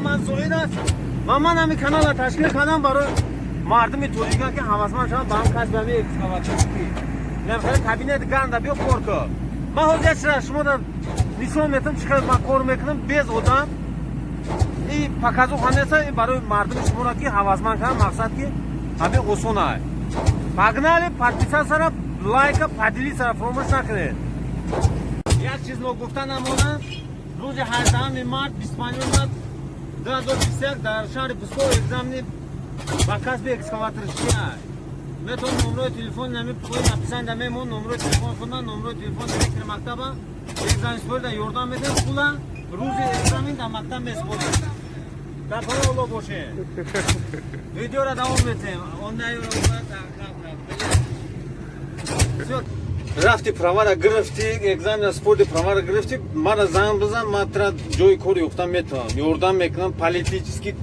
Ман Зоид аст ва ман ҳамин каналро ташкил кардам барои мардуми тоҷикан, ки ҳавасманд шаванд ба ҳам касби ҳамин экскаваторчикӣ. Хеле кабинети ганда, биё, кор кун. Ман ҳозир як чиза шуморо нишон метам, чӣ хел ман кор мекунам без одам. И показуха неста, и барои мардуми шуморо ки ҳавасманд кардам, мақсад ки ҳамин осон ай. Погнали! Подписаться, лайка, поделиться фаромӯш накунед. Як чиз ногуфта намонад: рӯзи 18 март, 25 март 2021 дар шаҳри Псков экзамени ба касби экскаваторчӣ ай. Метавон номрои телефони нами пои написанда мемон, номрои телефон худман, номрои телефони директори мактаба. Экзамен спорида ёрдам медиҳем, пула рӯзи экзамен дар мактаб меспорем. Дар паноҳи Аллоҳ бошед, видеоро давом метиҳем. Он Всё. Рафти, правара гирифтӣ, экзамена спорди, правара гирифтӣ, мара занг бизан, ман тра ҷои кор ёфта метавонам, ёрдам мекунам, политически,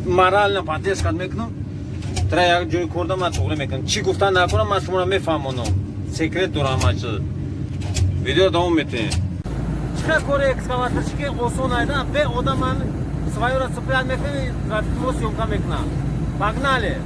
морально поддержка мекунам. Тра як ҷои корда ман туғри мекунам. Чӣ гуфтан накунам, ман шуморо мефаҳмонам, секрет дорам ҳама чиз. Видео давом метиҳем. Чӣ хел кори экскаваторчики осон айда, бе одам ман свою ра цеплять мекунем, трафикро съёмка мекунам. Погнали!